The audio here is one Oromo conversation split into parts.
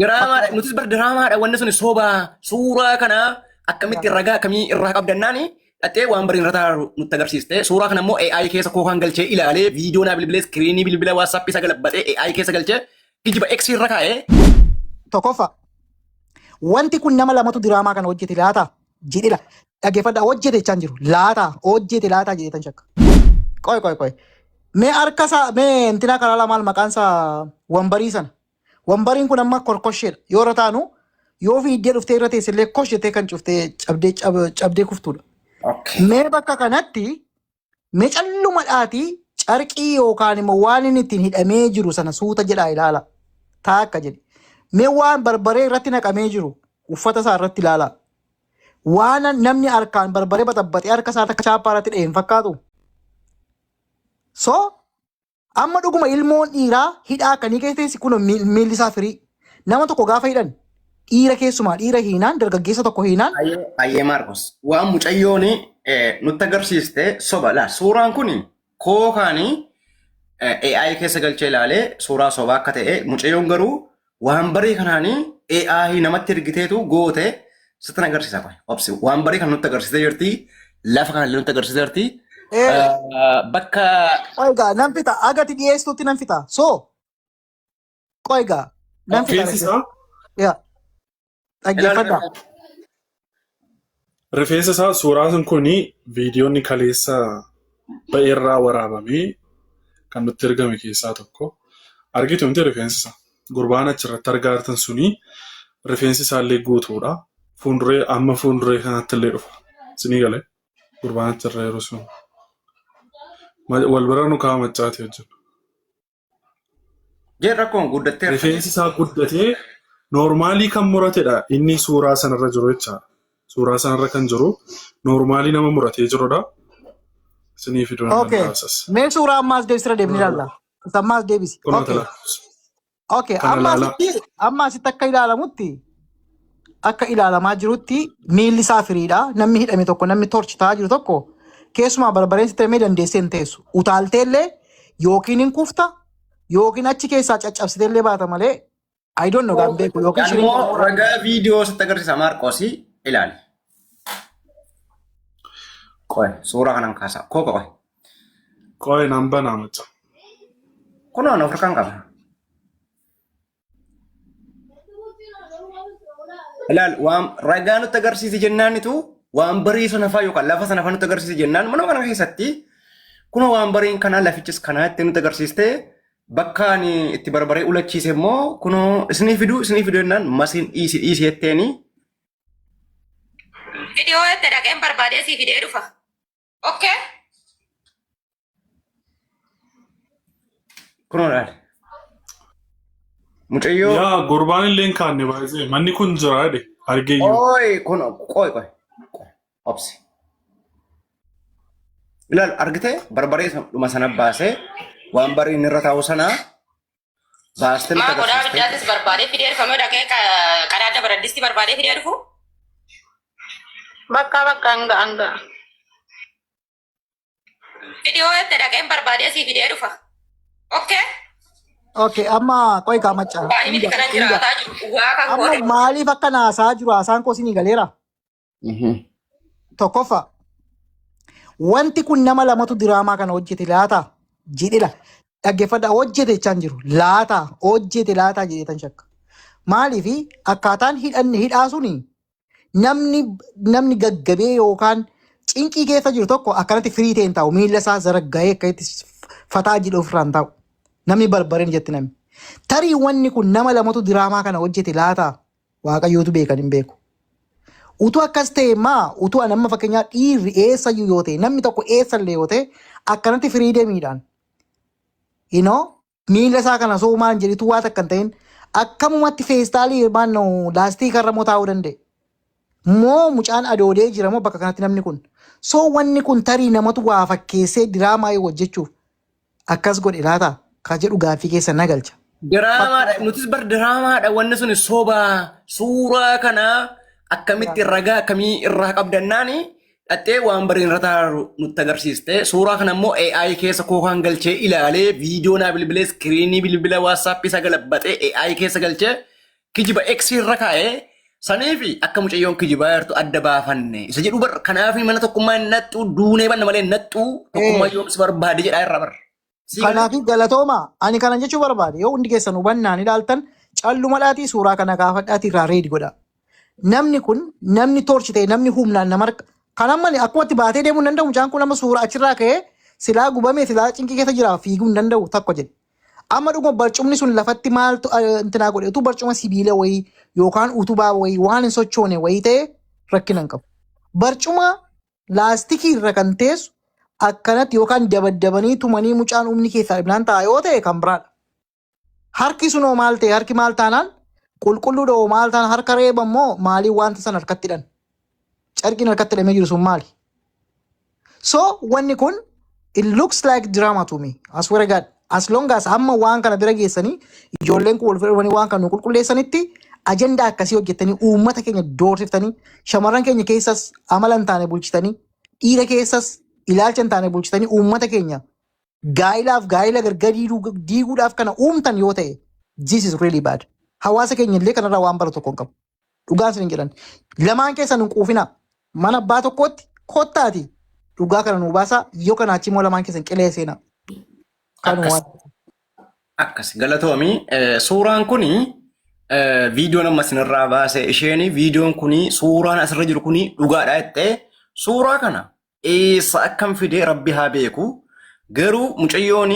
Diraamaadha nutis bar diraamaadha wanni sun soba suuraa kana akkamitti ragaa akkamii irraa qabdannaani dhattee waan bariin irra taa'u nutti agarsiiste suuraa kana immoo AI keessa kookaan galchee ilaalee viidiyoo naa bilbilee iskiriinii bilbila WhatsApp isa galabbatee AI keessa galchee kijiba X irra kaa'ee. Tokkoffaa wanti kun nama lamatu diraamaa kana hojjete laata jedhela dhaggeeffadhaa hojjete jechaan jiru laata hojjete laata jedhee tan shakka. Qoy qoy qoy mee harka isaa mee intinaa karaa lamaan maqaan isaa wambarii sana Wambariin kun amma korkosheedha. Yoo irra taanu yoo fiiddee dhuftee irra teesse illee kosh jettee kan cuftee cabdee cabdee kuftuudha. Mee bakka kanatti mee calluma dhaatii carqii yookaan immoo waan inni ittiin hidhamee jiru sana suuta jedhaa ilaala. Taakka jedhe. Mee waan barbaree irratti naqamee jiru uffata isaa irratti ilaala. Waan namni harkaan barbaree baxabbaxee harka isaa takka chaappaa irratti dha'e hin fakkaatu. So Amma dhuguma ilmoon dhiiraa hidhaa akkanii keessa teessi kun miilli isaa firii. Nama tokko gaafa hidhan dhiira keessumaa dhiira hiinaan dargaggeessa tokko hiinaan Ayyee ayyee Maarkos waan mucayyoon nutti agarsiiste soba laa suuraan kun kookaan AI keessa galchee ilaalee suuraa sobaa akka ta'e mucayyoon garuu waan barii kanaan AI namatti ergiteetu goote sitti agarsiisa qoy obsi waan barii kan nutti agarsiisee jirti lafa kanallee nutti agarsiisee jirti bakka Qoy gaa nan fixa agati dhiyeessuutti nan fixa. So qoy gaa nan fixa. Rifeensi isaa Yaa dhaggeeffadhaa. Rifeensa isaa suuraan kun viidiyoonni kaleessa ba'eerraa waraabamee kan nutti ergame keessaa tokko. Argitu miti rifeensa isaa. Gurbaan achirratti argaa jirtan suni rifeensi isaallee guutuudha. Fuulduree amma fuulduree kanatti illee dhufa. Isinii galee gurbaan achirra jiru sun. Wal bira nu kaa'aa maccaati wajjin. Jee rakkoon guddatteerta. Rifeensi isaa guddatee noormaalii kan muratedha inni suuraa sanarra jiru jechaadha. Suuraa sanarra kan jiru noormaalii nama muratee jirudha. Isinii fiduu nan danda'a isas. Mee suuraa ammaas deebisira deebinee ilaalla. Isa ammaas deebisi. Kunoo Okay. tala. Okay. Kana Amma ilaalaa. asitti amma asitti akka ilaalamutti akka ilaalamaa jirutti miilli isaa firiidha. Namni hidhame tokko namni torchi ta'aa jiru tokko keessumaa barbareen sitti hidhamee dandeessee hin teessu. Utaaltee illee yookiin hin kufta yookiin achi keessaa caccabsitee illee baata malee I don't know gaan beeku yookiin shiriin Immoo ragaa viidiyoo sitti agarsiisa Maarqoos ilaali. Qoy suuraa kanan kaasa. Kooka qoy. Qo'ee nan banaa macha. Kunoo of harkaan qaba. Ilaal waan ragaa nutti agarsiisi jennaanitu waan barii sana faa yookaan lafa sana faa nutti agarsiisi jennaan mana kana keessatti kunoo waan bariin kanaa lafichis kanaa itti nutti agarsiiste bakka ani itti barbaree ulachiise immoo kunoo isinii fiduu isinii fiduu jennaan masiin dhiisi dhiisi jetteeni. Fidiyoo itti dhaqeen barbaadee sii fidee dhufa. Okay? Kunoo laal. Mucayyoo. Yaa gurbaan illee hin kaanne baay'ee manni kun jira jedhe argeeyyuu. Ooy kun qoy qoy. Qoy, Obsi. Ilaal argitee barbaree dhuma sana baasee waan bariin irra taa'u sana baastee nutti Maa godhaa agarsiiste. abiddaatis barbaadee fidee dhufa moo dhaqee qadaadda baraddisti barbaadee fidee dhufu? Bakka bakka hanga hanga. Fidiyoo itti dhaqeen barbaadee sii fidee dhufa. Okay? Okay, amma qoy kaa macca. Waan miti kanan jiraataa jiru dhugaa kan Amma kooti. maaliif akka naasaa jiru haasaan koo isinii galeera? Tokkoffaa wanti kun nama lamatu diraamaa kana hojjete laata jedhela dhaggeeffadhaa hojjete jechaan jiru laata hojjete laata jedhee tan shakka. Maaliif akkaataan hidhanne hidhaa suni namni namni gaggabee yookaan cinqii keessa jiru tokko akkanatti firii ta'e hin taa'u miila isaa zaragga'ee akka itti fataa jedhu ofirraa hin taa'u. Namni barbareen jetti namni. Tarii wanni kun nama lamatu diraamaa kana hojjete laata Waaqayyootu beekan hin beeku. Utuu akkas ta'e maa utuu an amma fakkeenyaa dhiirri eessayyuu yoo ta'e namni tokko eessallee yoo ta'e akkanatti firiidemiidhaan you know, miila isaa kana soo maan jedhitu waa takka hin ta'in akkamumatti feestaalii maannoo laastii karra moo taa'uu danda'e. Moo mucaan adoodee jira moo bakka kanatti namni kun. So wanni kun tarii namatu waa fakkeessee diraamaa yoo hojjechuuf akkas godhe laata ka jedhu gaaffii keessa na galcha. Diraamaadha. Nutis bar diraamaadha. Wanni sun soba. Suuraa kana akkamitti ragaa akkamii irraa qabdannaani dhattee waan bariin irra taa'u nutti agarsiiste. Suuraa kana immoo AI keessa kookaan galchee ilaalee viidiyoo naa bilbilee iskiriinii bilbila WhatsApp isa galabbaxee AI keessa galchee Kijiba X irra kaa'ee saniifi akka mucayyoon kijibaa jirtu adda baafanne isa jedhu bar. Kanaaf mana Tokkummaa hin naxxu, duunee banna malee hin naxxu, Tokkummaa yoo si barbaade jedhaa irra bar. Sii galee? Kanaaf galatooma. Ani kana jechuu barbaade, yoo hundi keessan hubannaan ilaaltan, callumadhaatii suuraa kana kaafadhaatii irraa read godha. Namni kun namni torch ta'e, namni humnaan nama harka kan amma akkumatti baatee deemuu hin danda'u. Mucaan kun amma suuraa achirraa ka'ee silaa gubamee, silaa cinqii keessa jira, fiiguu hin danda'u takko jedhe. Amma dhuguma barcumni sun lafatti maaltu intinaa godhe? Utuu barcuma sibiila wayii yookaan utubaa wayii waan hin sochoone wayii ta'e rakkina hin qabu. Barcuma laastikii irra kan teessu akkanatti yookaan dabaddabanii tumanii mucaan humni keessaa dhibnaan ta'a yoo ta'e kan biraadha. Harki sun hoo maal ta'e? Harki maal taanaan qulqulluudha? Hoo maal taanaan harka reeba immoo maaliin wanta sana harkatti hidhan? Carqiin harkatti hidhamee jiru sun maali? So wanni kun it looks like drama to me. I swear to God. As long as hamma waan kana bira geessanii ijoolleen kun wal fudhatanii waan kana nu qulqulleessanitti, ajandaa akkasii hojjettanii uummata keenya doorsiftanii, shamarran keenya keessas amala hin taane bulchitanii, dhiira keessas ilaalcha hin taane bulchitanii, uummata keenya gaa'ilaaf gaa'ila gargar diiguudhaaf kana uumtan yoo ta'e, this is really bad. Hawaasa keenya illee kanarraa waan bara tokko hin qabu. Dhugaan isin jedhan. Lamaan keessan hin quufinaa. Mana abbaa tokkootti kottaati. Dhugaa kana nuu baasaa, yoo kana achi immoo lamaan keessan qilee seenaa. Kanuma Akkas. waan. Akkas, galatoomii. Suuraan kuni, viidiyoon amma isinirraa baase, isheen viidiyoon kuni, suuraan asirra jiru kuni dhugaadha jettee, suuraa kana eessa akkam fide rabbi haa beeku. Garuu mucayyoon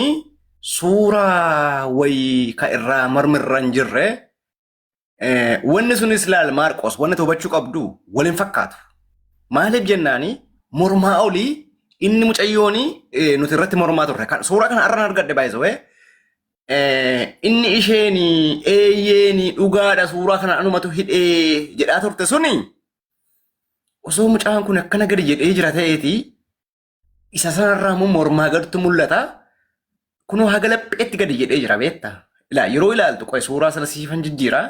suuraa wayii ka irraa mormirra hin jirre, wanni sunis laal Maarqos, wanni hubachuu qabdu waliin fakkaatu. Maaliif jennaani, mormaa olii inni mucayyoon nuti irratti mormaa turre. Suuraa kana har'an argadhe baay'isawee. Inni isheen eeyyeen dhugaadha, suuraa kana anumatu hidhee jedhaa turte suni, osoo mucaan kun akkana gadi jedhee jira ta'eeti, isa sanarraa immoo mormaa gaditti mul'ata. Kunoo haga lapheetti gadi jedhee jira, beektaa? Ilaa, yeroo ilaaltu qoy suuraa sana siifan jijjiira.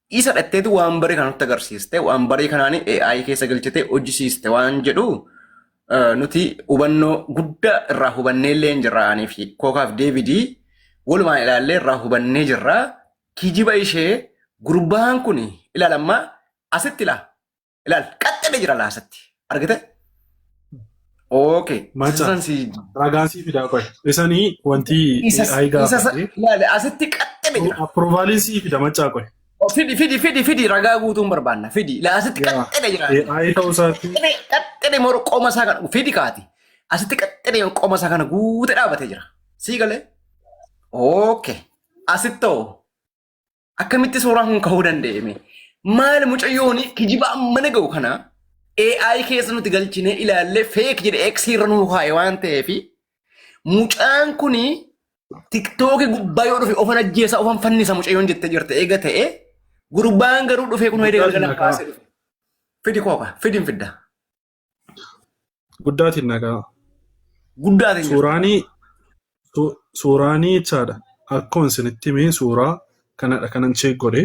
Isa dhatteetu waan barii kana nutti agarsiiste, waan barii kanaan AI keessa galchite hojjisiiste waan jedhu nuti hubannoo guddaa irraa hubannee illee hin jirra. Anii fi Kookaaf Deevidii walumaan ilaallee irraa hubannee jirra. Kijiba ishee gurbaan kun ilaalammaa asitti ilaa ilaal, qaxxalee jira laasatti argite. Okay. Maca. San si Ragaan sii fidaa qoy. Isanii wanti isa AI isa gaafate. ilaale, asitti qaxxalee jira. Approval sii fida macaa qoy. Oh, fidi, fidi, fidi, fidi, ragaa guutuun barbaanna, fidi. Ilaa, asitti Yaa. qaxxalee jira. AI ta'uu isaatti. Qaxxalee, qaxxalee moro qoma isaa kana fidi kaati. Asitti qaxxalee qoma isaa kana guutee dhaabatee jira. Sii galee? Okay. Asitti hoo akkamitti suuraan kun ka'uu danda'ame? Maali, mucayyoon kijiba ammana ga'u kana AI keessa nuti galchinee ilaallee fake jedhe X irra nuu kaa'e waan ta'eef, mucaan kuni TikTokii gubbaa yoo dhufe ofan ajjeesa, ofan fannisa mucayyoon jettee jirte eega ta'e, gurbaan garuu dhufee kun hidhee galgala Guddaatiin kaasee dhufe. Fidi kooka, fidin fidda. Guddaatiin nagaa. Guddaatiin jira. Suuraanii jechaadha. Akkuma isinitti himee suuraa kanadha kanan check godhe.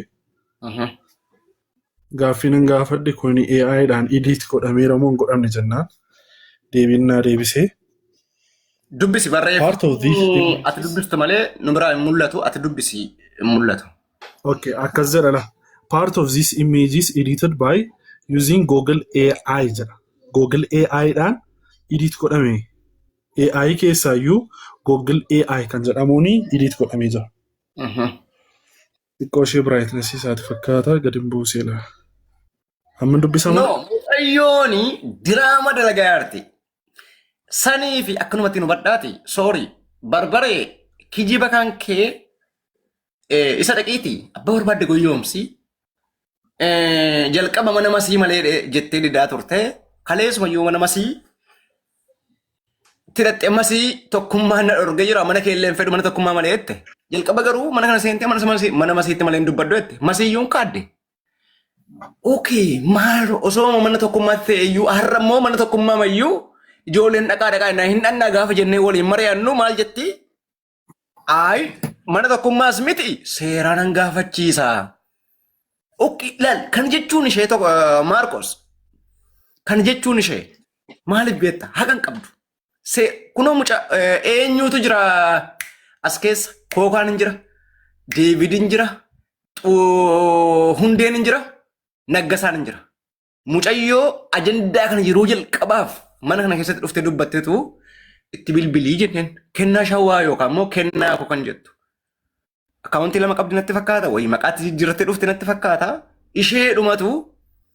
Gaaffii nan gaafadhe kun AI dhaan edit godhameera moo hin godhamne jennaan deebiin naa deebisee. Dubbisi. Part of this Barreeffamni ati dubbistu malee nu biraa hin mul'atu, ati dubbisi, hin mul'atu. Okay, akkas jedha la. "Part of this image is edited by using Google AI" jedha. Google AI dhaan edit godhame. AI keessaayyuu Google AI kan jedhamuun edit godhamee jira. Xiqqoo ishee brightness isaati fakkaata gadi hin buusee la. Amma dubbisama? No, mucayyoon diraama dalagaa jirti. Sanii fi akkanumatti nu badhaati. Sorry, barbaree kijiba kan kee isa dhaqiiti abbaa barbaadde goyyoomsi. Jalqaba mana masii malee jettee didaa turte. Kaleessuma iyyuu mana masii tidhatte, masii Tokkummaa na dhorgee jira, mana kee illee hin fedhu mana Tokkummaa malee jette. Jalqaba garuu mana kana seentee mana masiitti malee hin dubbaddu jette. Masii iyyuu hin kaadde. Okay, maal osoo mana Tokkummaatti ta'e iyyuu, har'a immoo mana Tokkummaa mayyuu ijoolleen dhaqaa dhaqaa na hin dhannaa gaafa jennee waliin mari'annu maal jetti? Ayi, mana Tokkummaas miti, seeraan an gaafachiisa. Okay, laal, kan jechuun ishee tokko, Maarkos, kan jechuun ishee maaliif beekta, haqa hin qabdu. Kunoo mucaa eenyutu jira as keessa? Kookaan hin jira, Deevid hin jira, Hundeen hin jira, Naggasaan hin jira. Mucayyoo ajandaa kana yeroo jalqabaaf mana kana keessatti dhuftee dubbattetu itti bilbilii jenneen kennaa shawwaa yookaan immoo kennaa koo kan jettu. Akkaawuntii lama qabdi natti fakkaata wayii maqaatti jijjiirrattee dhufte natti fakkaata. Ishee dhumatu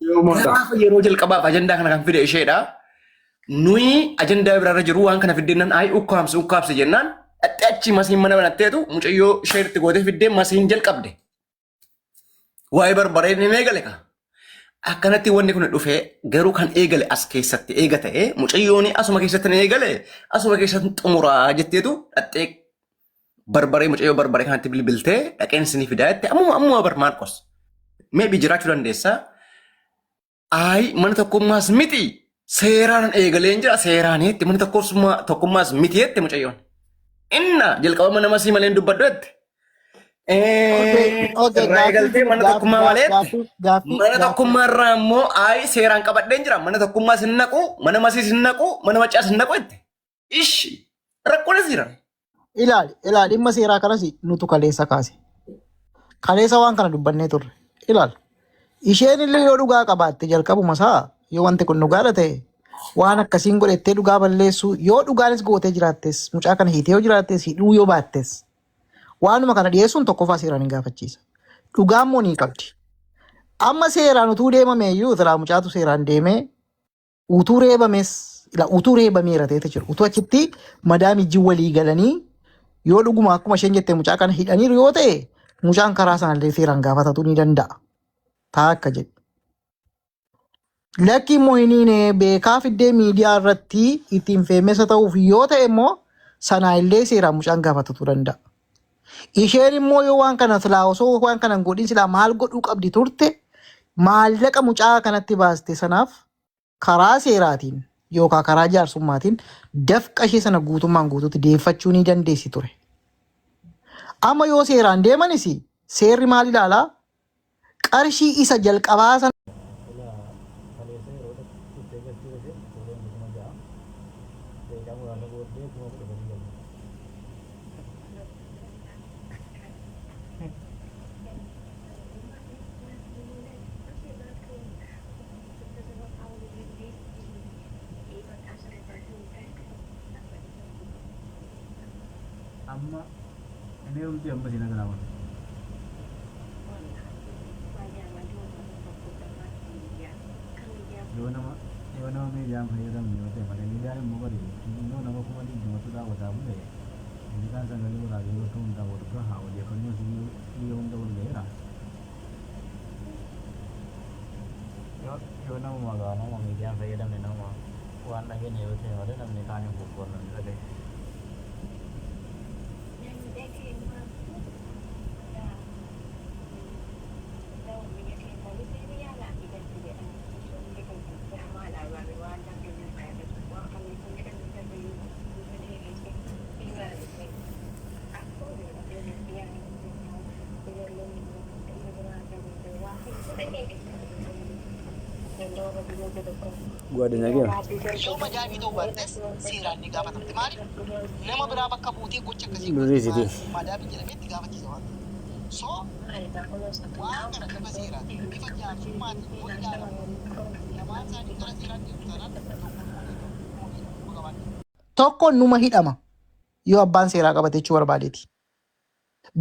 Yoomaadha. gaafa yeroo jalqabaaf ajandaa kana kan fide isheedha. Nuyi ajandaa biraarra jiru waan kana fiddeennan ayi ukkaamsi ukkaamsi jennaan dhaxxee achi masiin mana banatteetu mucayyoo isheetti gootee fiddee masiin jalqabde. Waa'ee barbareen ni eegale ka. Akkanatti wanni kun dhufee garuu kan eegale as keessatti eega ta'e mucayyoon asuma keessatti ni eegale asuma keessatti xumuraa jetteetu dhaxxee barbaree mucayyoo barbaree kanatti bilbiltee dhaqeen isinii fidaa jette ammuma ammuma bar Maarqos. Maybe jiraachuu dandeessa. Ayi mana tokkummaas miti seeraan eegaleen jira seeraan jette mana tokkummaas miti jette mucayyoon. Inna jalqaba mana masii malee hin dubbadhu jette. Okay, okay, Irraa gaaffii eegaltee jiru mana gaaffii tokkummaa malee jette. gaaffii gaaffii Mana gaaffii tokkummaa irraa immoo ayi seeraan qabadheen jira mana tokkummaas hin naqu mana masiis hin naqu mana maccaas hin naqu jette. Ishi rakkoonis jira. Ilaali, ilaali dhimma seeraa kanas nutu kaleessa kaase. Kaleessa waan kana dubbannee turre. Ilaali. Isheen illee yoo dhugaa qabaatte jalqabuma isaa yoo wanti kun dhugaadha ta'e waan akkasiin godhettee dhugaa balleessuu yoo dhugaanis gootee jiraattes mucaa kana hiitee yoo jiraattes hidhuu yoo baattes waanuma kana dhiyeessuun tokkoffaa seeraan hin gaafachiisa. Dhugaa immoo ni qabdi. Amma seeraan utuu deemame iyyuu silaa mucaatu seeraan deemee utuu reebames ila utuu reebameera ta'etu jiru. Utuu achitti madaamijji walii galanii yoo dhuguma akkuma isheen jette mucaa kana hidhaniiru yoo ta'e mucaan karaa sanallee seeraan gaafatatu ni danda'a. Taa akka jedhu. Lakki immoo hin hiine beekaa fiddee miidiyaa irratti ittiin feemesa ta'uuf yoo ta'e immoo sanaa illee seeraan mucaan gaafatatu danda'a. Isheen immoo yoo waan kana silaa osoo waan kana hin godhin silaa maal godhuu qabdi turte maallaqa mucaa kanatti baaste sanaaf karaa seeraatiin yookaan karaa jaarsummaatiin dafqa ishee sana guutummaan guutuutti deeffachuu ni dandeessi ture. Amma yoo seeraan deemanis seerri maal ilaalaa? Qarshii isa jalqabaa sana Silaa kaleessa yeroo dhuftee galchuu ishee fuudheen 6,000 daqiiqaa muraasa booddee 13,000 galte. Amma hin heerumti amma siin haga lama. Yoo nama yoo nama miidiyaan fayyadamne yoo ta'e malee miidiyaan immoo bari yoo nama 20,000tu daawwataa bule inni kaan sagalee waraabee bakka hundaa wal gaha odeeffannoon si biyya hunda wal gaheera. Yoo yoo namuma gaa nama miidiyaan fayyadamne nama waan dhageenye yoo ta'e malee namni kaan hin fuufu namni dhagaye. Guadina kee. Yoo madaamii ta'uu baattes seeraan ni gaafatamti. Maaliif nama biraa bakka buutee gocha akkasii Durii gooti sitii. madaamii jedhamee itti gaafachiisa waan ta'eef. So waan kana bifa seeraatiin bifa jaarsummaatiin yoo ilaalamu lamaan isaanii gara seeraan deemu taanaan tokko numa hidhama yoo abbaan seeraa qabate jechuu barbaadeeti.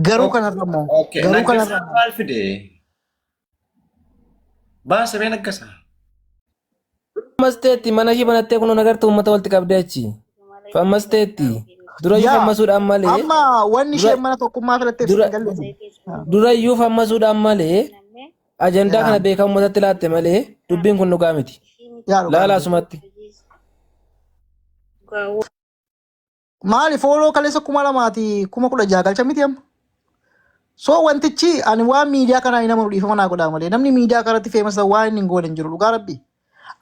Garuu kanarra immoo Okay, garuu Naggasaa kanarra immoo maal fide? Baase mee Naggasaa? Fammasteetti mana ishii banattee kun agartuu uummata walitti qabdee achi. Fammasteetti. Durayyuu yaa fammasuudhaan malee amma wanni dura isheen mana tokkummaa filatteef dura sin galle. durayyuu fammasuudhaan malee ajandaa Yaa kana beekaa uummatatti laatte malee dubbiin kun dhugaa miti. yaa dhugaa Laala miti. asumatti. Maali fooloo kaleessa 2016 galcha miti amma. So wantichi ani waan miidiyaa kanaa hin amanu dhiifama naa godhaa malee namni miidiyaa kanatti feemas ta'u waan inni hin goone hin jiru dhugaa rabbi.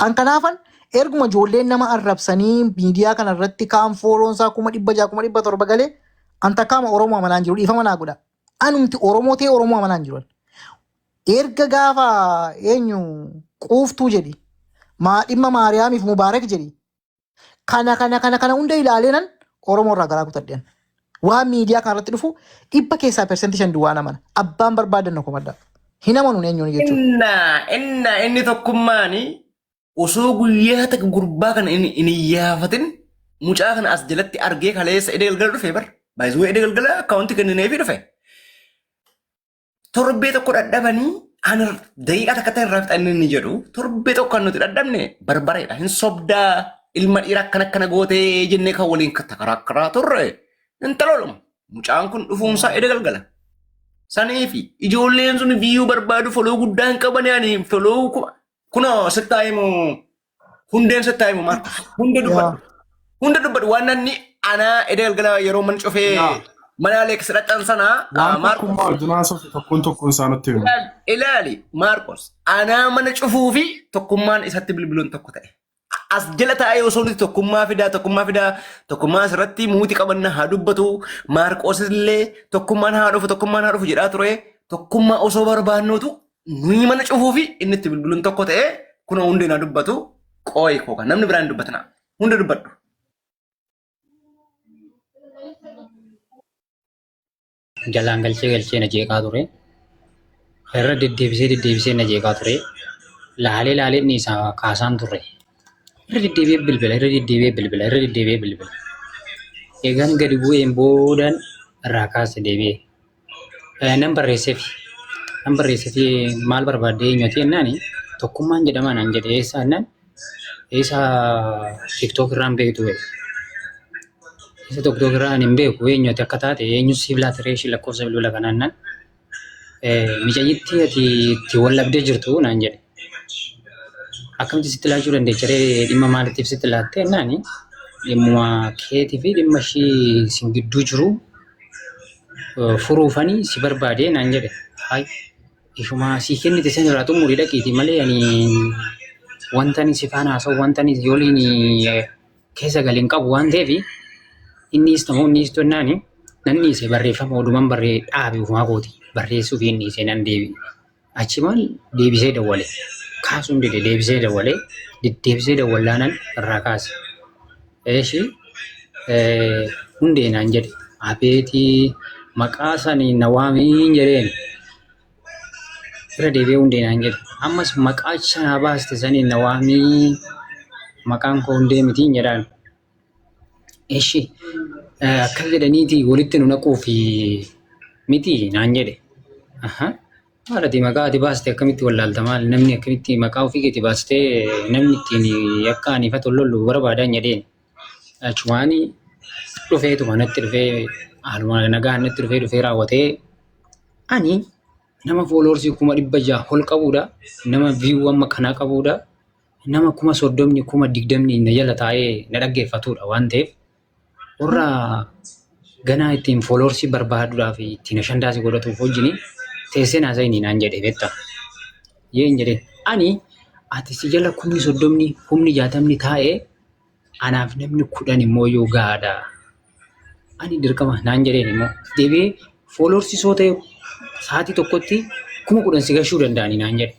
An kanaafan erguma ijoolleen nama arrabsanii miidiyaa kana irratti kaan fooloon isaa 600,000 700,000 galee an takkaama Oromoo amanaa hin jiru dhiifama naa godha. Anumti Oromoo ta'e Oromoo amanaa hin jiru. Erga gaafa eenyu quuftuu jedhi maa dhimma Maariyaamiif Mubaarak jedhi kana kana kana kana hunda ilaalee nan Oromoo irraa garaa kutadheen. Waan miidiyaa kanarratti dhufu 5% duwwaan amana. Abbaan barbaadan na komadha. Hin amanuun eenyuun jechuudha. Inna inna inni tokkummaani osoo guyyaa takka gurbaa kana hin iyyaafatin mucaa kana as jalatti argee kaleessa edee galgala dhufe bar. Baay'isuu edee galgala akkaawunti kennineefii dhufe. Torbee tokko dhadhabanii ani daqiiqaa takka ta'e irraa fixan inni jedhu torbee tokko kan nuti dhadhabne barbareedha. Hin sobdaa ilma dhiira akkana akkana gootee jennee kan waliin takaraakkaraa turre intalooluma. Mucaan kun dhufuunsaa edee galgala. Saniifi ijoolleen sun viiyuu barbaadu foloo guddaa hin qabani ani foloo kunoo sittaa himu hundeen sittaa himu Maarkos hunda dubbadhu. Hunda dubbadhu waan namni anaa edee galgala yeroo mana cufee mana Aleeks dhaqan sana Waan Maarkos tokkummaa wajjin haasofte tokkoon tokkoon isaa nutti hima. ilaali ilaali Maarkos anaa mana cufuu fi tokkummaan isatti bilbiluun tokko ta'e. As jala taa'ee osoo nuti tokkummaa fidaa tokkummaa fidaa tokkummaa asirratti muuti qabanna haa dubbatu Maarqos illee tokkummaan haa dhufu tokkummaan haa dhufu jedhaa ture tokkummaa osoo barbaannuutu nuyi mana cufuu fi inni itti bilbiluun tokko ta'e kunoo hundeen haa dubbatu qooyi koo kan namni biraan hin dubbatina hunda dubbadhu. Jalaan galchee galchee na jeeqaa ture. Irra deddeebisee deddeebisee na jeeqaa ture. Laalee laalee inni isaa kaasaan turre. Irra deddeebi'ee bilbila, irra deddeebi'ee bilbila, irra deddeebi'ee bilbila. Eegaan gadi bu'een boodaan irraa kaase deebi'ee. Nan barreesseef. Nan barreesseef maal barbaadde eenyu ati jennaani tokkummaan jedhama naan jedhe eessaa jennaan eessa tiktook irraan beektu jedhe. Eessa tiktook irraa ani hin beeku eenyu ati akka taate eenyu siif laata ree ishii lakkoofsa bilbila kanaa jennaan micayyittii ati itti wal dhabdee jirtu naan jedhe. Akkamitti sitti laachuu dandeecha ree dhimma maaliitiif sitti laatte jennaani dhimmuma keetii fi dhimma ishii isin gidduu jiru furuufani si barbaade naan jedhe. Hayi ishuma sii kennite san irraa xumuri dhaqiiti malee ani wanta ani si faana haasa'u wanta ani si waliin keessa gale hin qabu waan ta'eef inni istamoo inni istoonnaani nan dhiise barreeffama oduman barree dhaabe ofumaa kooti barreessuuf hin dhiise nan deebi. Achi maal deebisee dawwale kaasuun dide deebisee dawwale deddeebisee dawwallaanan irraa kaase. Eeshi hundee naan jedhe abeetii maqaa sanii na waamiin jedheen irra deebi'ee hundee naan jedhe ammas maqaa sanaa baaste sanii na waamii maqaan koo hundee mitiin jedhaan. Eshi akkas jedhaniiti walitti nu naquuf miti naan jedhe. Aha. Maal ati maqaa ati baaste akkamitti wallaalta maal namni akkamitti maqaa ofii keeti baastee namni ittiin akka ani ifatu lollu barbaadaan jedheen. Achumaan dhufeetuma natti dhufee haaluma nagaan natti dhufee dhufee raawwatee ani nama fooloorsii 600,000 ol qabuudha nama viyuu amma kanaa qabuudha nama 30,000 20,000 na jala taa'ee na dhaggeeffatudha waan ta'eef warra ganaa ittiin fooloorsii barbaaduudhaaf ittiin ashandaasi godhatuuf wajjin teessee naasa'ini naan jedhe beektaa. Yeen jedheen ani ati si jala 30,000 60,000 taa'ee anaaf namni 10 immoo yoo gahaadha. Ani dirqama naan jedheen immoo deebi'ee fooloorsii soo ta'e sa'aatii tokkotti 10,000 si gashuu danda'ani naan jedhe.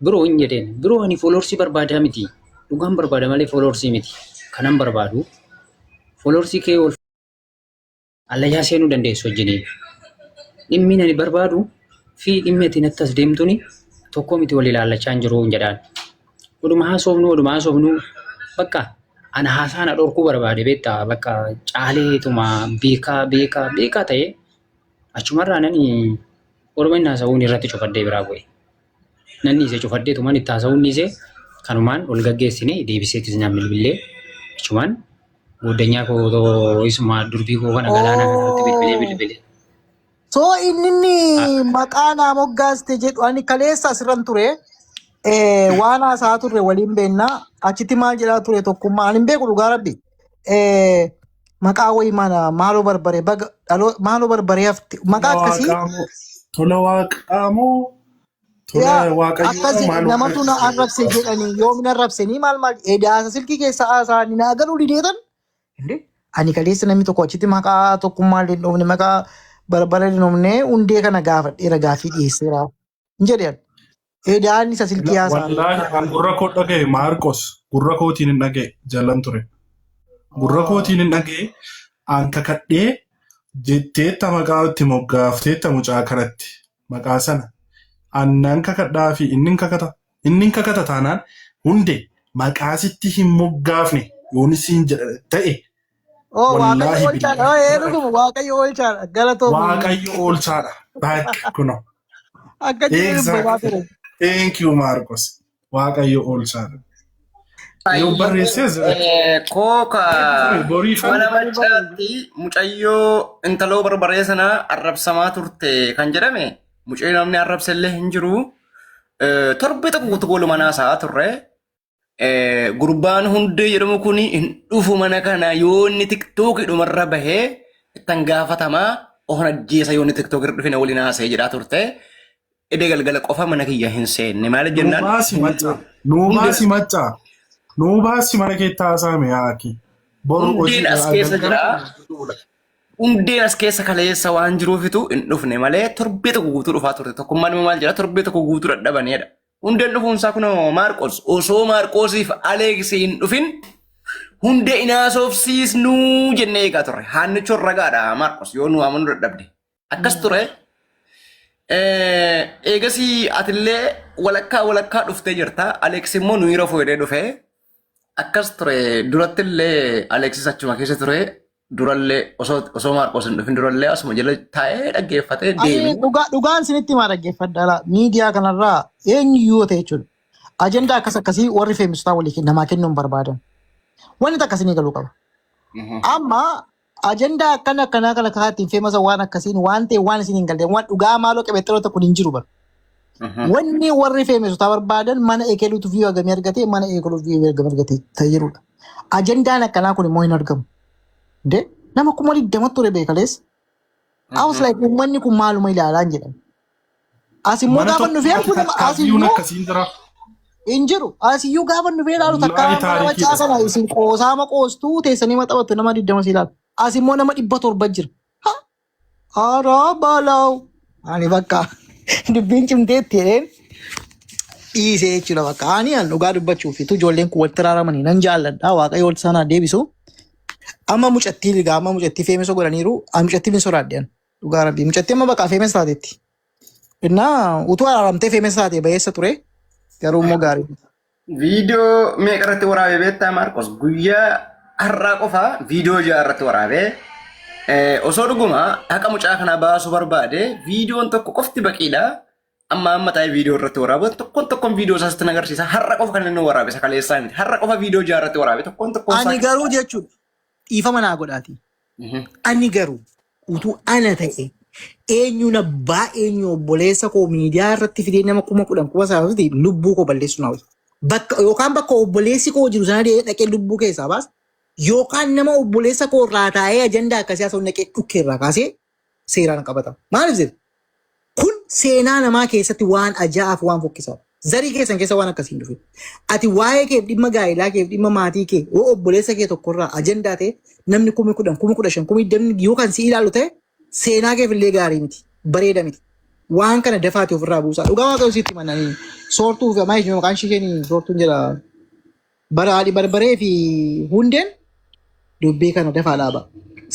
Biroo hin jedheen. Biroo ani fooloorsii barbaadaa miti. Dhugaan barbaada malee fooloorsii miti. Kanan barbaadu fooloorsii kee ol allayyaa seenuu dandeessu wajjiniin. Dhimmi ani barbaadu fi dhimmi ati natti as deemtuni tokko miti wal ilaallachaa hin jiru hin jedhaan. Oduma haasofnu oduma haasofnu bakka ana haasaa na dhorkuu barbaade beektaa bakka caaleetuma beekaa beekaa beekaa ta'ee achumarraa nani oduma inni haasa'uun irratti cufadhee biraa bu'e. Nan dhiise cufadheetumaan itti haasa'uun dhiise kanumaan ol gaggeessine deebiseetis naan bilbilee achumaan gooddanyaa koo isuma durbii koo kana galaanaa kanarratti bilbilee bilbilee. So inni inni maqaa naa moggaaste jedhu ani kaleessa asirran ture. Waan haasa'aa turre waliin beennaa achitti maal jedhaa ture tokkummaa ani hin beeku dhugaa rabbi. Maqaa wayii mana maaloo barbaree baga dhaloo maaloo barbaree hafte maqaa Tola akkasii waaqaa moo tola waaqaa moo tola yaa waaqayyoo akkas moo maaloo namatu na arrabse jedhanii yoom na arrabsanii maal maal edaasa silkii keessa haasa'anii naa galuu dideetan Inde ani kaleessa namni tokko achitti maqaa tokkummaa illee hin dhoofne maqaa barbara hin dhoofne hundee kana gaafadheera gaaffii dhiyeesseera hin jedhe ani. Edaan isa silkii haasa'an. Wallaahi an gurra koo dhaga'e Maarqos gurra kootiin hin dhaga'e jalan ture. Gurra kootiin hin dhaga'e an kakadhee Jetteetta maqaa itti moggaafteetta mucaa kanatti maqaa sana annan kakadhaa fi inni hin kakata inni hin kakata taanaan hunde maqaa sitti hin moggaafne yoon siin jedha ta'e. Oh, Waaqayyo Wallaahi oolchaadha. Oh, billaahi. ee dhuguma Waaqayyo oolchaadha. Galatoomi. Waaqayyo oolchaadha. Back kuno. Akka jedhee dubbataa ture. Thank you, Marcos. Waaqayyo oolchaadha. Yoo barreessee jira. Kooka Borii mana macaatti mucayyoo intaloo barbaree sana arrabsamaa turte kan jedhame mucayyoo namni arrabse illee hin jiru. Torbee tokko guutuu walumaa haasa'aa turre. Gurbaan Hundee jedhamu kun hin dhufu mana kana, yoo inni tiktookii dhumarra bahee ittan gaafatamaa, of ajjeesa yoo inni tiktookii irra dhufine waliin haasa'ee jedhaa turte. Edee galgala qofa mana kiyya hin seenne. Maaliif Nuu jennaan baasi maccaa. Nuu baasi maccaa. Nuu baasi mana keetti haasa'ame yaaki. Boru hojii Hundeen as keessa jira. Hundeen as keessa kaleessa waan jiruufitu hin dhufne malee torbee tokko guutuu dhufaa turte. Tokkummaan immoo maal jedha? Torbee tokko guutuu dadhabaneedha. Hundeen dhufuunsaa kunoo Maarqos osoo Maarqosiif Aleeksii hin dhufin hundee inaasofsiisnuu jennee eegaa turre. Haannichoon ragaadha Maarqos, yoo nu amanuu dadhabde. Akkas ture. Eegasii atillee walakkaa walakkaa dhuftee jirta. Aleeks immoo nu yeroo fuudhee dhufee. Akkas ture. Duratti illee Aleeksis achuma keessa ture. Durallee osoo Maarqos hin dhufin durallee asuma jala taa'ee dhaggeeffatee Ani deeme. dhugaan isinitti himaa, dhaggeeffadha. Laa miidiyaa kanarraa eenyu yoo ta'e jechuudha. Ajandaa akkas akkasii warri feemistotaa walii namaa kennuu hin barbaadan. Wanni takka isinii galuu qaba. Amma ajandaa akkana akkanaa kana karaa ittiin feemasa waan akkasiin waan ta'e waan isin hin galle waan dhugaa maaloo qabeexxiroo kun hin jiru bara. Wanni warri feemistotaa barbaadan mana ekeluutu view hagamii argate, mana eegaluuf view hagamii argate ta'e jirudha. Ajandaan akkanaa kun immoo hin argamu. De nama 20,000 ture beekalees. I was like, uummanni kun maaluma ilaalaa hin jedhan. As immoo Mana gaafa dhufee tokko argu nama as takka view'n immoo akkasiin jira. hin jiru. As iyyuu gaafa dhufee ilaalu takka Wallaahi mana taarikiidha. macaa kana isin qoosaama qoostuu teessanii maxxabattu nama 20 si ilaalu. As immoo nama 700 jira. Ha! Araa balaaw. Ani bakka dubbiin cimteetti jedheen dhiisee jechuudha bakka. Ani an dhugaa dubbachuuf itu ijoolleen kun walitti raaramanii nan jaalladha. Waaqayyo walitti isaan haa deebisu. Amma mucattii ligaa amma mucattii famous godhaniiru. Ani mucattii hin sodaadhe an. Dhugaa rabbii. Mucattii amma bakka famous taatetti. Innaa utuu araaramtee famous taate bayeessa ture. Garuu immoo gaarii. Viidiyoo meeqa irratti waraabee beektaa Maarqos? Guyyaa har'aa qofa viidiyoo 6 irratti waraabee osoo dhuguma haqa mucaa kanaa baasuu barbaade viidiyoon tokko qofti baqiidha. Amma amma taa'ee viidiyoo irratti waraabu tokkoon tokkoon viidiyoo isaas itti agarsiisa. Har'a qofa kan inni waraabe isa kaleessaa miti. Har'a qofa viidiyoo 6 irratti waraabe tokkoon tokkoon isaa. Ani garuu jechuudha dhiifama naa godhaati. Ani garuu utuu ana ta'e eenyuun abbaa eenyu obboleessa koo miidiyaa irratti fidee nama 10,000 9,000 lubbuu koo balleessu naa wayya. Bakka yookaan bakka obboleessi koo jiru sana deemee dhaqee lubbuu keessaa baasa. Yookaan nama obboleessa koo irraa taa'ee ajandaa akkasii haasa'u dhaqee dhukkee irraa kaasee seeraan qabatama. Maaliif jedhu? Kun seenaa namaa keessatti waan ajaa'aaf waan fokkisaadha. Zarii keessan keessa waan akkasii hin dhufin. Ati waa'ee keef dhimma gaa'elaa keef dhimma maatii kee yoo obboleessa kee tokkorraa ajandaa ta'e namni 10,000, 15,000, 20,000 yoo kan si ilaalu ta'e seenaa keef illee gaarii miti. Bareeda miti. Waan kana dafaati ofirraa buusaa. Dhugaa Waaqayyo sitti mananii soortuu fi ammaa ishee maqaan isheen soortuun jedha. Bara haadhi barbaree fi hundeen dubbii kana dafaa dhaaba.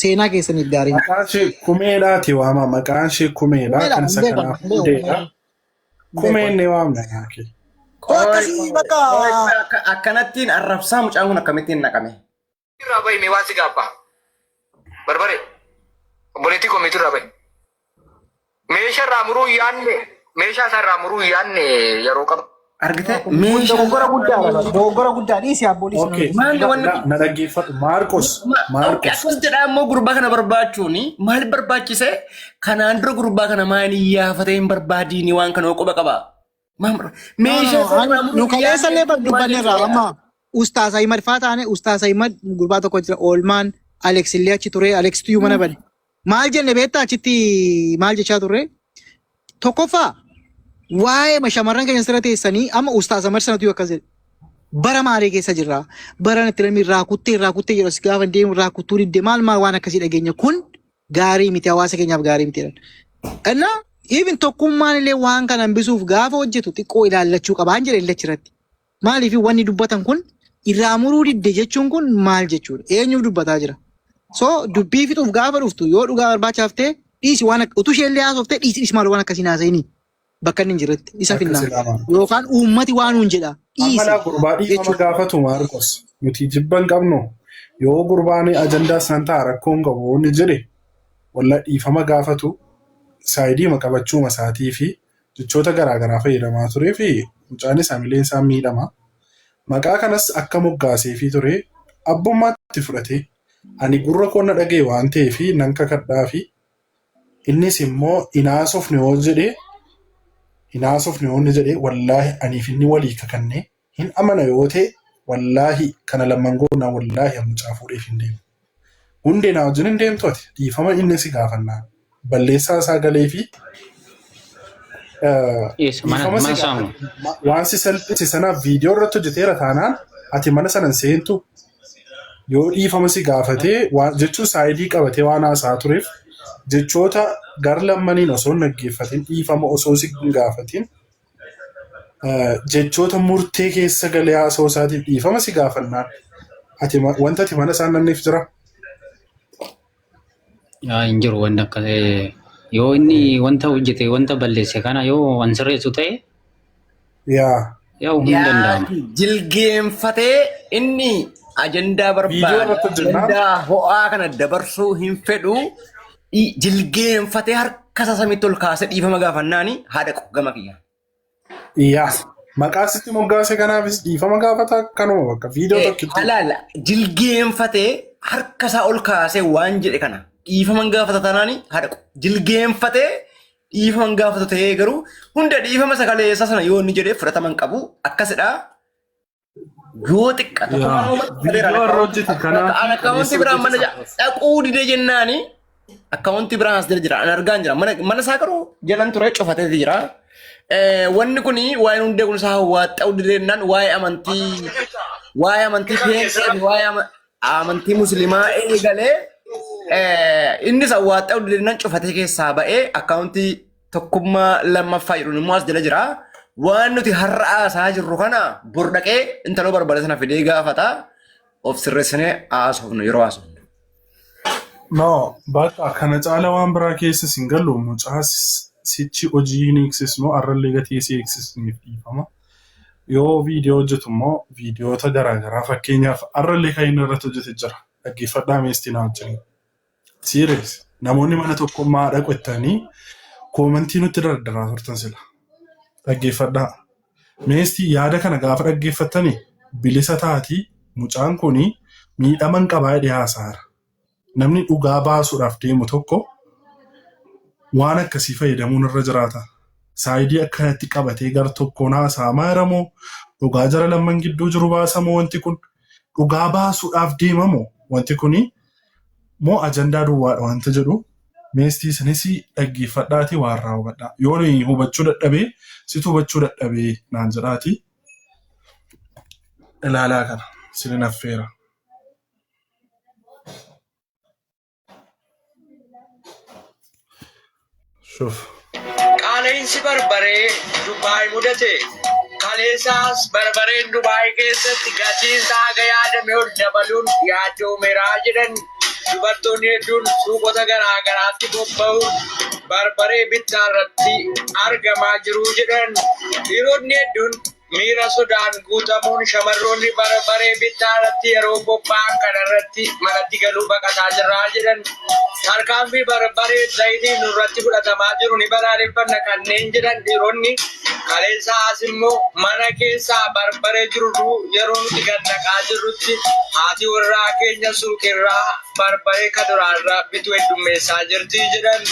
Seenaa keessaniif gaarii miti. Maqaan ishee Kumeedhaati waama. Maqaan ishee Kumeedha. Kumeedha, Kan isa hin beekan, kanaaf hin beeku, Hundeedha. hin Kumeen beeku. ni waamna yaaki. Koo akkasii bakka Akkanattiin arrabsaa mucaan kun akkamittiin naqame? Irraa bahi, mee waan si gaabbaa. Barbare. Obboleettii koo meetii irraa bahi. Meeshaa irraa muruu hin yaadne. Meeshaa isaa irraa muruu hin yaadne yeroo qaba. Argite Kun meeshaa dogoggora guddaadha. Dogoggora guddaa dhiisi abboo dhiisi. Okay. Maali wanni Na na dhaggeeffadhu. Maarqos. Maarqos. Akkas jedhaa immoo gurbaa kana barbaachuun maal barbaachise? Kanaan dura gurbaa kana maal iyyafatee hin barbaadiini waan kana quba qaba. Meeshaa isaa irraa Nu muruu hin kaleessa illee yaadne dubbanneerra amma Ustaas Ahimad faa taane, Ustaas Ahimad gurbaa tokko jira, oolmaan Alex illee achi ture, Alex tuyyuu mana bane. Maal jenne beektaa? Achitti maal jechaa turre? Tokkoffaa waa'ee shamarran keenya sirra teessanii amma Ustaas Ahimad sanatu akkas jedhe. Bara maalii keessa jirra? Bara itti namni irraa kuttee irraa kuttee jedhu as gaafa deemu irraa kuttuu didde maal maal waan akkasii dhageenya, kun gaarii miti, hawaasa keenyaaf gaarii miti jedhan. Innaa even tokkummaan illee waan kana hambisuuf gaafa hojjetu xiqqoo ilaallachuu qabaan jedhe illachi irratti. Maaliif wanni dubbatan kun irraa muruu didde jechuun kun maal jechuudha? Eenyuuf dubbataa jira? So dubbii fixuuf gaafa dhuftu yoo dhugaa barbaachaaf ta'e dhiisi waan akka utuu isheellee haasoftee dhiisi dhiisi maal waan akkasii haasa'inii bakka inni hin jirretti isa Akka finnaa silaa maal. yookaan uummati waan nuun jedha dhiisi Amala gurbaa dhiifama jechuudha. gaafatu Maarqos. Nuti jibba hin qabnu. Yoo gurbaan ajandaa san ta'a rakkoo hin qabu inni jedhe walla dhiifama gaafatu saayidiima qabachuuma isaatii fi jechoota garaagaraa fayyadamaa turee fi mucaanis hamileen isaa miidhama. Maqaa kanas akka moggaaseefii ture abbummaatti fudhatee ani gurra koo na dhaga'e waan ta'eef nan kakadhaa fi innis immoo hin haasofne yoo jedhe hin haasofne yoo inni jedhe wallaahi aniif inni walii kakannee hin amana yoo ta'e wallaahi kana lamman goonaa wallaahi an mucaa fuudheef hin deemu. Hundee naa wajjin hin deemtu ati dhiifama inni si gaafannaan balleessaa isaa galee fi Eessa mana dhiifama si mana saamu. gaafate waan si salphise sanaaf viidiyoo irratti hojjeteera taanaan ati mana sana hin seentu yoo dhiifama si gaafatee waan jechuun saayidii qabatee waan haasa'aa tureef jechoota gar lammaniin osoo hin dhaggeeffatin dhiifama osoo si hin gaafatin jechoota murtee keessa galee haasa'uu isaatiif dhiifama si gaafannaan ati wanta ati mana isaan nanneef jira. Yaa hin jiru wanti akka yoo inni wanta hojjete wanta balleesse kana yoo waan sirreessu ta'e Yaa yaa hin danda'ama. Dhiyaati jilgeenfatee inni ajandaa viidiyoo barbaada irratti hojjennaan ajandaa ho'aa kana dabarsuu hin fedhu jilgeenfatee harka isaa samiitti ol kaasee dhiifama gaafannaani haadha gama kiyya. Yaa maqaa sitti moggaase kanaafis dhiifama gaafata kanuma bakka viidiyoo tokkitti. Halaala jilgeenfatee harka isaa ol kaasee waan jedhe kana dhiifama gaafata taanaani haadha jilgeenfatee dhiifama gaafatu ta'ee garuu hunda dhiifama sagalee isaa sana yoo inni jedhee fudhatama hin qabu akkasidha. Yoo xiqqaate Yaa viidiyoo irra hojjete kanaaf An akkaawuntii kaleessa biraan hojjete mana sanaaf. dhaquu didee jennaani akkaawuntii biraan as jala jira. An argaa hin jira. Mana isaa garuu jalan ture cufatee jira. Wanni kun waa'een hundee kun isaa waaxxa'uu didee jennaan waa'ee amantii PNC fi waa'ee amantii musliimaa eegalee innis awwaaxxa'uu didee jennaan cufatee keessaa ba'ee akkaawuntii tokkummaa lammaffaa jedhuun immoo as jala jira. Waan nuti har'a haasaa jirru kana bor dhaqee intaloo barbaade sana fidee gaafata. Of sirreessinee haasofnu yeroo haasofnu. No, bakka kana caala waan biraa keessa sin galu mucaa sichi hojii hin eegsisnu har'allee gatii si eegsisniif dhiifama. Yoo viidiyoo hojjetu immoo viidiyoota garaagaraa fakkeenyaaf har'allee kan inni irratti hojjete jira. Dhaggeeffadhaa meestii na wajjin. Serious. Namoonni mana tokkummaa dhaqu jettanii koomentii nutti dardaraa turtan sila. Dhaggeeffadhaa. Meestii yaada kana gaafa dhaggeeffattanii bilisa taatii mucaan kuni miidhaman qabaa jedhee haasa'aara. Namni dhugaa baasuudhaaf deemu tokko waan akkasii fayyadamuun irra jiraata. Saayidii akkanatti qabatee gar tokkoon haasa'amaa jira moo dhugaa jara lamman gidduu jiru baasamoo wanti kun dhugaa baasuudhaaf deemamoo wanti kuni moo ajandaa duwwaadha wanta jedhu meestii isinis dhaggeeffadhaatii waan irraa hubadhaa. Yoo ni hubachuu dadhabee situ hubachuu dadhabee naan jedhaatii ilaalaa kana sinin affeera. Shuf. Qaala'insi barbaree Dubaay mudate. Kaleessaas barbareen Dubaay keessatti gatiin isaa haga yaadame ol dabaluun yaaddoomeraa jedhan dubartoonni hedduun suuqota garaa garaatti bobba'uun barbaree bittaa irratti argamaa jiru jedhan. Dhiironni hedduun miira sodaan guutamuun shamarroonni barbaree bittaa irratti yeroo bobba'an kanarratti manatti galuu baqataa jirraa jedhan. Tarkaanfii barbaree zayitiin nurratti fudhatamaa jiru ni balaaleffanna kanneen jedhan dhiironni kaleessa as immoo mana keessaa barbaree jiru yeroo nuti gad naqaa jirrutti haati warraa keenya suuqirraa barbaree ka duraarraa bitu heddummeessaa jirti jedhan.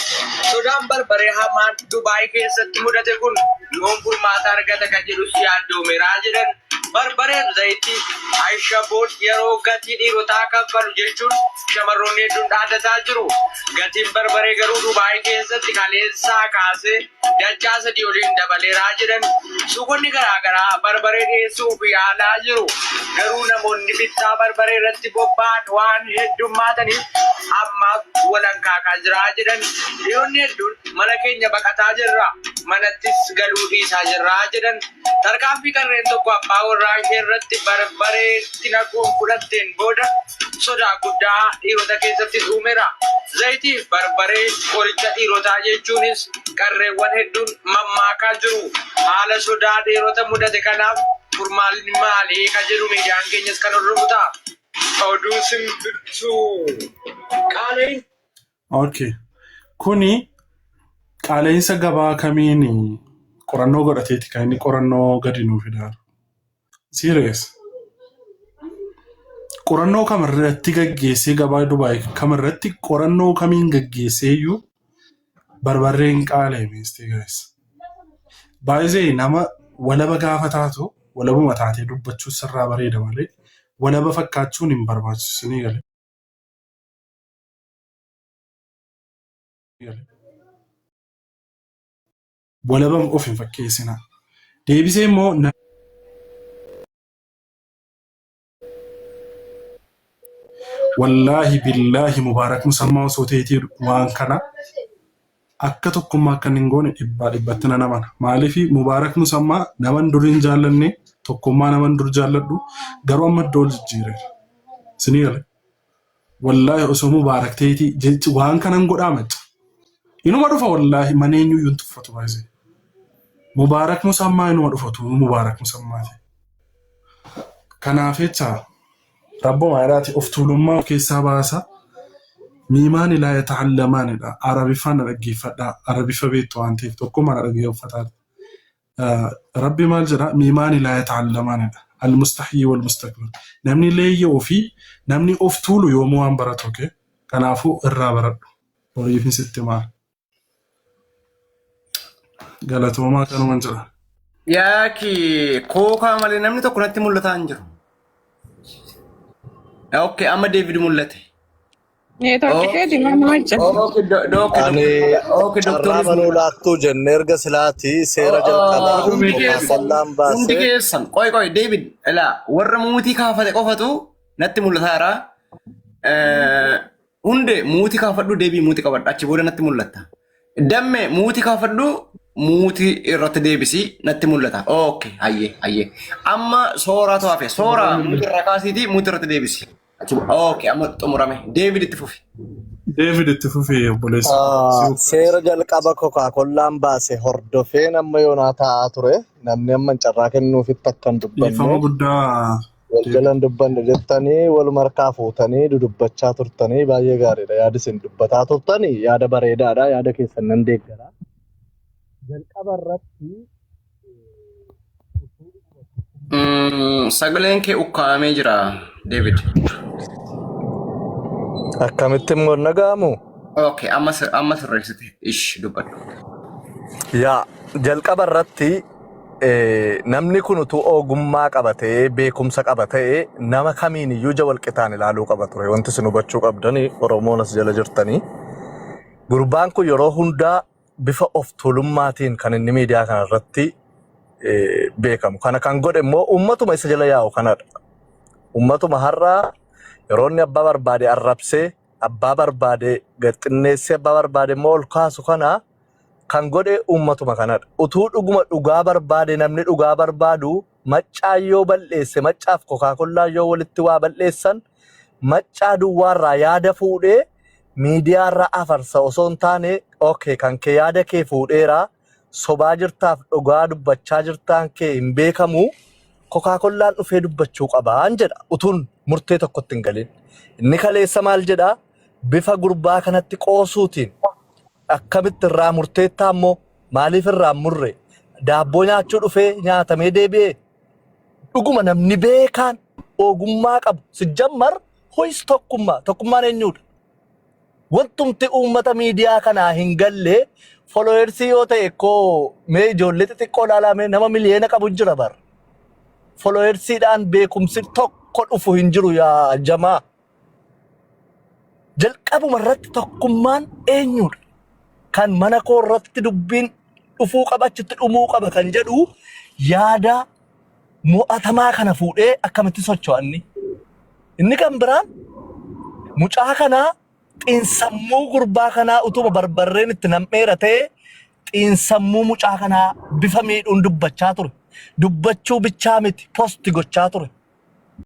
Sodaan barbaree hamaan Dubaay keessatti mudate kun yoom furmaata argata kan jedhus yaaddoomeraa jedhan. Barbareen zayitii ashaboon yeroo gatii dhiirotaa kaffalu jechuun shamarroonni hedduun dhaadataa jiru. Gatiin barbaree garuu Dubaay keessatti kaleessaa kaasee dachaa sadii oliin dabaleeraa jedhan. Suuqonni garaagaraa barbaree dhiyeessuuf yaalaa jiru. Garuu namoonni bittaa barbaree irratti bobba'an waan heddummaataniif ammaaf walankaakaa jiraa jedhan. Dhiironni hedduun mana keenya baqataa jirra. Manattis galuu dhiisaa jirraa jedhan. Tarkaanfii qarreen tokko abbaa warraa warraa ishee irratti barbaree itti naquun fudhatteen booda sodaa guddaa dhiirota keessatti uumeera. Zayitii fi barbaree qoricha dhiirotaa jechuunis qarreewwan hedduun mammaakaa jiru. Haala sodaa dhiirota mudate kanaaf furmaanni maali ka jedhu miidiyaan keenyas kan hordofu ta'a. Oduu simbirtuu. Qaala'insi Okay. Kuni qaala'insa gabaa kamiin qorannoo godhateeti kan inni qorannoo gadi nuu fidaa. Serious. Qorannoo kamirratti gaggeessee, gabaa Dubaay kamirratti qorannoo kamiin gaggeessee iyyuu barbarreen qaala'e meestee guys. Baay'ee nama walaba gaafa taatu walabuma taatee dubbachuu sirraa bareeda malee walaba fakkaachuun hin barbaachisu ni gale. Walaba of hin fakkeessinaa. Deebisee immoo wallaahi billaahi Mubaarak Musammaa osoo ta'eetii waan kana akka tokkummaa akka hin goone dhibbaa dhibbatti nan amana. Maaliif? Mubaarak Musammaa naman dur hin jaallanne, tokkummaa naman dur jaalladhu garuu amma iddoo ol jijjiireera. Isinii gale. Wallaahi osoo Mubaarak ta'eetii jechi waan kanan godhaa macca. Inuma dhufa, wallaahi mana eenyuyyuu hin tuffatu baay'ee. Mubaarak Musammaa inuma dhufatu Mubaarak Musammaati. Kanaaf jecha rabbuma jedhaati of tuulummaa of keessaa baasa. Miimaan laa yata'allamaanidha. Arabiffaan na dhaggeeffadhaa. Arabiffa beektu waan ta'eef tokkummaa na dhaggeeffataa. Rabbi maal jedha? Miimaan laa yata'allamaanidha. Al-mustahyii wal mustakbir. Namni leeyya'uu fi namni of tuulu yoomuu waan baratu, okay? Kanaafuu irraa baradhu. Horiifin sitti maal. Galatoomaa, kanuman jedha. Yaaki kookaa malee namni tokko natti mul'ataa hin jiru. Okay, amma David mul'ate. Neetwoorkii keeti nama wajjin. Okay, okay, Ani okay, carraa doktoris banuu mul'ate. laattuu jenne erga silaatii seera jalqabaa Hundi keessan, Kokakollaan hundi baasee keessan, qoy qoy, David, ilaa warra muutii kaafate qofatu natti mul'ata jira. Hunde muutii kaafadhu, deebii muutii qabadhu, achi booda natti mul'atta. Damme muutii kaafadhu, muutii irratti deebisii natti mul'ata. Okay, hayyee hayyee. Amma sooraatu hafe. Sooraa, muutii irraa kaasiitii muutii irratti deebisi. Okay, amma xumurame. David, itti fufi. David, itti fufii obboleessa. Seera jalqaba Kokakollaan baase hordofeen amma yoonaa taa'aa ture. Namni amma carraa kennuufitti akka hin Dhiifama dubbanne guddaa wal David. jalan dubbanne jettanii waluma harkaa fuutanii dudubbachaa turtanii baay'ee gaariidha. Yaada isin dubbataa turtanii yaada bareedaadha. Yaada keessan nan deeggara. Jalqaba irratti Sagaleen kee ukkaamee jira, David. Akkamitti immoo hin dhaga'amu? Okay, amma amma sirreessite. Ish, dubbadhu. Yaa, jalqaba irratti namni kun utuu ogummaa qaba ta'ee, beekumsa qaba ta'ee, nama kamiin iyyuu ija walqixaan ilaaluu qaba ture. Wanti isin hubachuu qabdanii Oromoon as jala jirtanii. Gurbaan kun yeroo hundaa bifa of tuulummaatiin kan inni miidiyaa kana irratti beekamu. Kana kan godhe immoo uummatuma isa jala yaa'u kanadha. Uummatuma har'aa yeroo inni abbaa barbaade arrabsee, abbaa barbaade gad xinneessee, abbaa barbaade immoo ol kaasu kana kan godhe uummatuma kanadha. Utuu dhuguma dhugaa barbaade, namni dhugaa barbaadu maccaa yoo bal'eesse, maccaaf kokaakollaa yoo walitti waa bal'eessan, maccaa duwwaarraa yaada fuudhee miidiyaarra afarsa osoo hin taane, okay, kan kee yaada kee fuudheera, sobaa jirtaaf dhugaa dubbachaa jirtaan kee hin beekamu, kokaakollaan dhufee dubbachuu qabaan jedha utuun murtee tokkotti hin galin. Inni kaleessa maal jedhaa? Bifa gurbaa kanatti qoosuutiin akkamitti irraa murteettaa immoo maaliif irraa hin murre? Daabboo nyaachuu dhufee nyaatamee deebi'ee. Dhuguma namni beekaan ogummaa qabu sijjammar ho'is tokkummaa tokkummaan eenyudha? Wantumti uummata miidiyaa kanaa hin galle followersii yoo ta'e koo mee ijoollee xixiqqoo ilaalaa, mee nama miliyoona qabu jira bar. Followersiidhaan beekumsi tokko dhufu hin jiru yaa jamaa. Jalqabuma irratti tokkummaan eenyudha? Kan mana koo irratti dubbiin dhufuu qaba, achitti dhumuu qaba kan jedhu yaada mo'atamaa kana fuudhee akkamitti socho'a inni? Inni kan biraan mucaa kanaa xiinsammuu gurbaa kanaa utuma barbarreen itti nam'eera ta'e xiinsammuu mucaa kanaa bifa miidhuun dubbachaa ture. Dubbachuu bichaa miti, post gochaa ture.